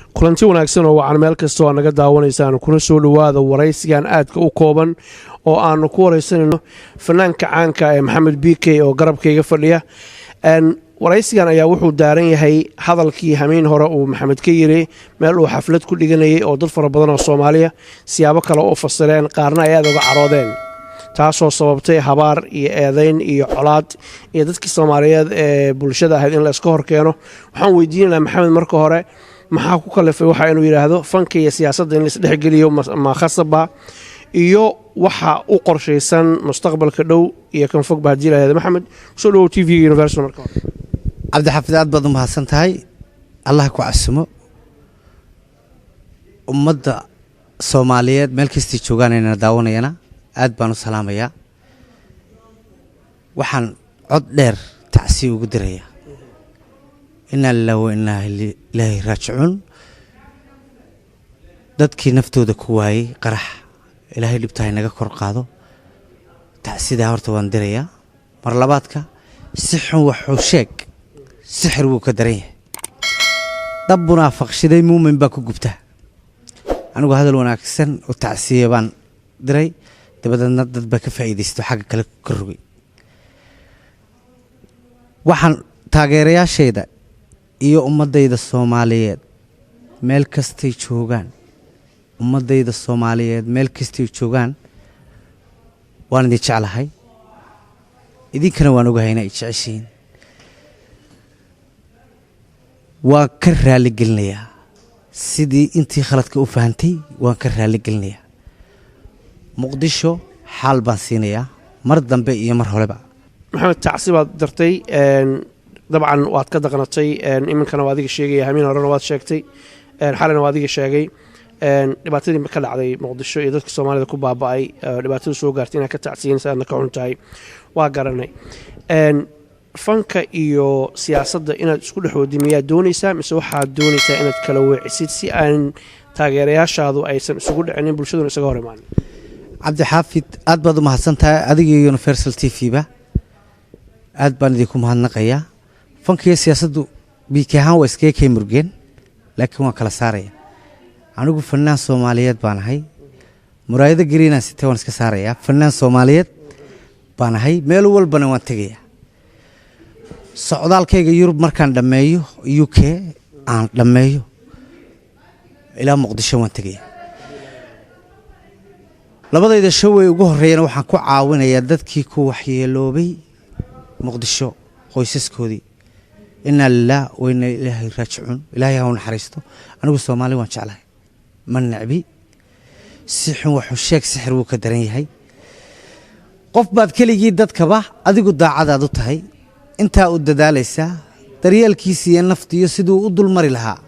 Kulanti wanaagsan oo wacan meel kasta oo aad naga daawanaysaan, kuna soo dhowaada waraysigan aadka u kooban oo aanu ku waraysanayno fanaanka caanka ee Maxamed BK oo garabkayga fadhiya. Waraysigan ayaa wuxuu daaran yahay hadalkii hamiin hore uu Maxamed ka yiri meel uu xaflad ku dhiganayay, oo dad fara badan oo Soomaaliya siyaabo kale u fasireen, qaarna ay aad uga caroodeen, taasoo sababtay habaar iyo eedayn iyo colaad iyo dadkii Soomaaliyeed ee bulshada ahayd in la iska horkeeno. Waxaan weydiinaynaa Maxamed marka hore, maxaa ku kalifay waxa inuu yidhaahdo fanka iyo siyaasadda in la isdhexgeliyo ma khasaba, iyo waxa u qorshaysan mustaqbalka dhow iyo kan fogba haddii la yidhahdo? Maxamed, kusoo dhawow TV Universal marka hore. Cabdixaafid, aad baad u mahadsan tahay. Allah ku casumo. Ummadda Soomaaliyeed meel kastay joogaanayna daawanayana aad baan u salaamayaa. Waxaan cod dheer tacsiya ugu dirayaa, inaa lilah wa inaa ilaahi raajicuun, dadkii naftooda ku waayey qarax. Ilaahay dhibtahay naga kor qaado. Tacsidaa horta waan dirayaa. Mar labaadka, si xun waxuu sheeg, sixir wuu ka daran yahay. Dab munaafaqshiday muumin baa ku gubta. Anigu hadal wanaagsan oo tacsiya baan diray, dabadeedna dad baa ka faa'iidaysto, xagga kale ka rogay. Waxaan taageerayaashayda iyo ummaddayda Soomaaliyeed meel kastay joogaan, ummaddayda Soomaaliyeed meel kastay joogaan, waan idin jeclahay, idinkana waan ogahay inay jeceshihiin. Waan ka raali gelinayaa sidii intii khaladka u fahantay, waan ka raali gelinayaa. Muqdisho xaal baan siinayaa mar dambe iyo mar horeba. Maxamed, tacsi baad dartay, dabcan waad ka daqnatay. Iminkana waa adiga sheegaya, hamiin horena waad sheegtay, xalina waa adiga sheegay dhibaatadii ka dhacday Muqdisho iyo dadka Soomaalida ku baaba'ay, dhibaatada soo gaartay inaad ka tacsiyanaysa, aadna ka xun tahay, waa garanay. Fanka iyo siyaasadda inaad isku dhex wadi miyaad doonaysaa, mise waxaad doonaysaa inaad kala weecisid si aan taageerayaashaadu aysan isugu dhicinin, bulshaduna isaga hor imaanin? Cabdixaafid, aad baad u mahadsan tahay, adiga iyo Universal TV ba aad baan idinku mahadnaqayaa. Fanka iyo siyaasaddu BK ahaan waa iskaga kay murgeen, laakiin waan kala saaraya. Anigu fanaan Soomaaliyeed baan ahay. Muraayado green aan sitay waan iska saarayaa. Fanaan Soomaaliyeed baan ahay, meel walbana waan tegayaa. Socdaalkayga Yurub markaan dhammeeyo, UK aan dhammeeyo, ilaa Muqdisho waan tegaya. Labadayda show-ay ugu horreeyana waxaan ku caawinayaa dadkii ku waxyeeloobay Muqdisho, qoysaskoodii. Inaa lilah wa inaa ilaahay raajicuun. Ilaahay ha u naxariisto. Anigu Soomaali waan jeclahay, ma necbi. Si xun waxu sheeg, sixir wuu ka daran yahay. Qof baad keligii dadkaba adigu daacadaad u tahay, intaa u dadaalaysaa daryeelkiisa iyo naftiiyo siduu u dulmari lahaa,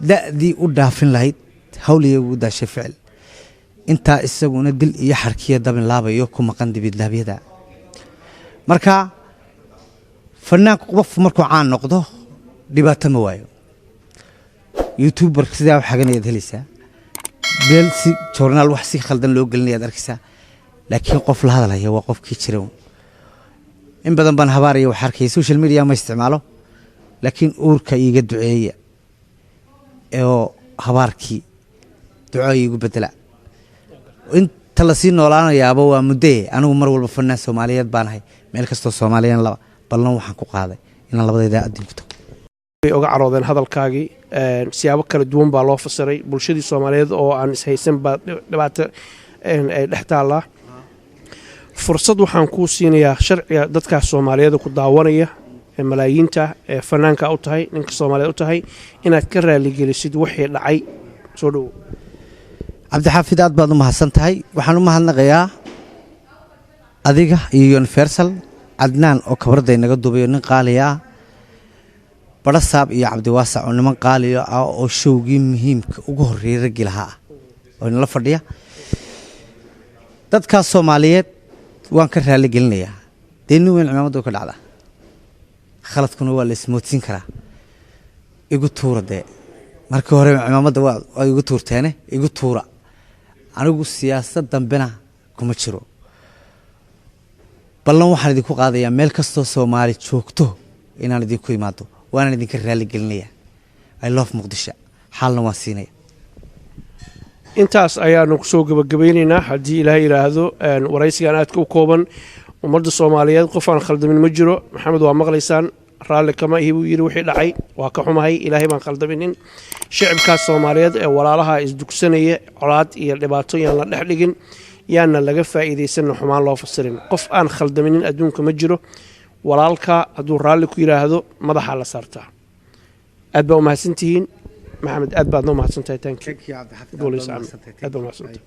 da'dii u dhaafin lahayd, hawliya ugu daashay ficil, intaa isaguna dil iyo xarkiya dabin laabayo ku maqan dibidlaabyada. Marka fanaanku qofku markuu caan noqdo dhibaato ma waayo. YouTuber sidaa u xaganayaad helaysaa, meel si joornaal wax si khaldan loo gelinayaad arkaysaa, laakiin qof la hadalaya waa qofkii jira. In badan baan habaaraya wax arkaya. Social media ma isticmaalo, laakiin uurka iiga duceeya oo habaarkii duco iigu bedela. Inta lasii noolaanayaaba waa muddee. Anigu mar walba fanaan Soomaaliyeed baanahay, meel kastoo Soomaaliyan laba ballan waxaan ku qaaday inaan labadayda adduun ku tago. Way oga caroodeen hadalkaagii, siyaabo kala duwan baa loo fasiray. Bulshadii Soomaaliyeed oo aan ishaysan baa dhibaato ay dhex taallaa. Fursad waxaan kuu siinayaa sharciga dadkaas Soomaaliyeed ku daawanaya ee malaayiinta ee fanaanka u tahay, ninka Soomaaliyeed u tahay, inaad ka raaligelisid wixii dhacay. Soo dhowow. Cabdixaafid, aad baad u mahadsan tahay. Waxaan u mahadnaqayaa adiga iyo Universal, Cadnaan oo kabarday naga duubayo, nin qaaliya ah, Barasaab iyo Cabdiwaasac oo niman qaaliya ah oo show-gii muhiimka ugu horreeyay raggii lahaa ah oo inala fadhiya. Dadkaas Soomaaliyeed waan ka raali gelinayaa. Dee nin weyn cimaamadda ka dhacda, khaladkuna waa la ismoodsiin karaa. Igu tuura dee, markii hore cimaamadda waa igu tuurteene, igu tuura. Anigu siyaasad dambena kuma jiro. Ballan waxaan idinku qaadayaa meel kastoo Soomaali joogto inaan idinku imaado, waanaan idinka raali gelinayaa. I love Muqdisho. Xaalna waan siinaya. Intaas ayaanu kusoo gebagabaynaynaa, haddii Ilaahay yidhaahdo, waraysigan aadka u kooban. Ummadda Soomaaliyeed, qof aan khaldamin ma jiro. Maxamed waa maqlaysaan, raalli kama ihi buu yidhi wixii dhacay, waa ka xumahay, Ilaahay baan khaldaminin. Shicibkaas Soomaaliyeed ee walaalaha isdugsanaya, colaad iyo dhibaato yaan la dhex dhigin, yaana laga faa'iidaysanna, xumaan loo fasirin. Qof aan khaldaminin adduunka ma jiro. Walaalka hadduu raalli ku yidhaahdo, madaxaa la saartaa. Aad baa umahadsantihiin. Maxamed, aad baad noo mahadsantahay. Thank you. Aad baa umahadsantahay.